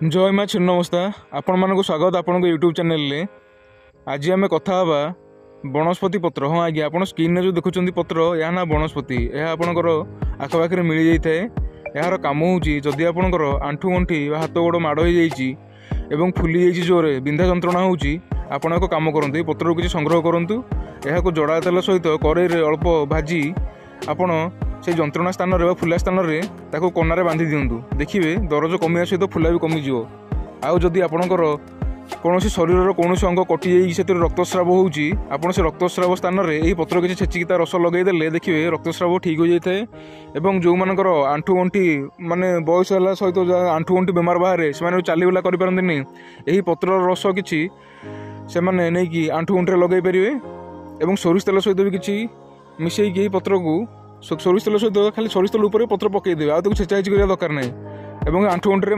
ଜୟ ମା ଛିନ୍ନମସ୍ତା। ଆପଣମାନଙ୍କୁ ସ୍ୱାଗତ ଆପଣଙ୍କ ୟୁଟ୍ୟୁବ୍ ଚ୍ୟାନେଲରେ। ଆଜି ଆମେ କଥା ହେବା ବନସ୍ପତି ପତ୍ର। ହଁ ଆଜ୍ଞା, ଆପଣ ସ୍କ୍ରିନ୍ରେ ଯେଉଁ ଦେଖୁଛନ୍ତି ପତ୍ର, ଏହା ନାଁ ବନସ୍ପତି। ଏହା ଆପଣଙ୍କର ଆଖପାଖରେ ମିଳିଯାଇଥାଏ। ଏହାର କାମ ହେଉଛି, ଯଦି ଆପଣଙ୍କର ଆଣ୍ଠୁ ଗଣ୍ଠି ବା ହାତ ଗୋଡ଼ ମାଡ଼ ହୋଇଯାଇଛି ଏବଂ ଫୁଲି ଯାଇଛି, ଜୋରରେ ବିନ୍ଧା ଯନ୍ତ୍ରଣା ହେଉଛି, ଆପଣ ଏକ କାମ କରନ୍ତୁ, ଏହି ପତ୍ରକୁ କିଛି ସଂଗ୍ରହ କରନ୍ତୁ। ଏହାକୁ ଜଡ଼ା ତେଲ ସହିତ କରେଇରେ ଅଳ୍ପ ଭାଜି ଆପଣ ସେଇ ଯନ୍ତ୍ରଣା ସ୍ଥାନରେ ବା ଫୁଲା ସ୍ଥାନରେ ତାକୁ କନାରେ ବାନ୍ଧି ଦିଅନ୍ତୁ। ଦେଖିବେ, ଦରଜ କମିବା ସହିତ ଫୁଲା ବି କମିଯିବ। ଆଉ ଯଦି ଆପଣଙ୍କର କୌଣସି ଶରୀରର କୌଣସି ଅଙ୍ଗ କଟିଯାଇକି ସେଥିରେ ରକ୍ତସ୍ରାବ ହେଉଛି, ଆପଣ ସେ ରକ୍ତସ୍ରାବ ସ୍ଥାନରେ ଏହି ପତ୍ର କିଛି ଛେଚିକି ତା ରସ ଲଗାଇଦେଲେ ଦେଖିବେ ରକ୍ତସ୍ରାବ ଠିକ୍ ହୋଇଯାଇଥାଏ। ଏବଂ ଯେଉଁମାନଙ୍କର ଆଣ୍ଠୁ ଗଣ୍ଠି, ମାନେ ବୟସ ହେଲା ସହିତ ଯାହା ଆଣ୍ଠୁ ଗଣ୍ଠି ବେମାର ବାହାରେ, ସେମାନେ ଚାଲିବୁଲା କରିପାରନ୍ତିନି, ଏହି ପତ୍ରର ରସ କିଛି ସେମାନେ ନେଇକି ଆଣ୍ଠୁ ଗଣ୍ଠିରେ ଲଗାଇ ପାରିବେ। ଏବଂ ସୋରିଷ ତେଲ ସହିତ ବି କିଛି ମିଶାଇକି ଏହି ପତ୍ରକୁ, ସୋରିଷ ତେଲ ସହିତ ଖାଲି ସୋରିଷ ତେଲ ଉପରେ ପତ୍ର ପକାଇଦେବେ, ଆଉ ତାକୁ ଛେଚା ଛେଚି କରିବା ଦରକାର ନାହିଁ, ଏବଂ ଆଣ୍ଠୁ ଗଣ୍ଠିରେ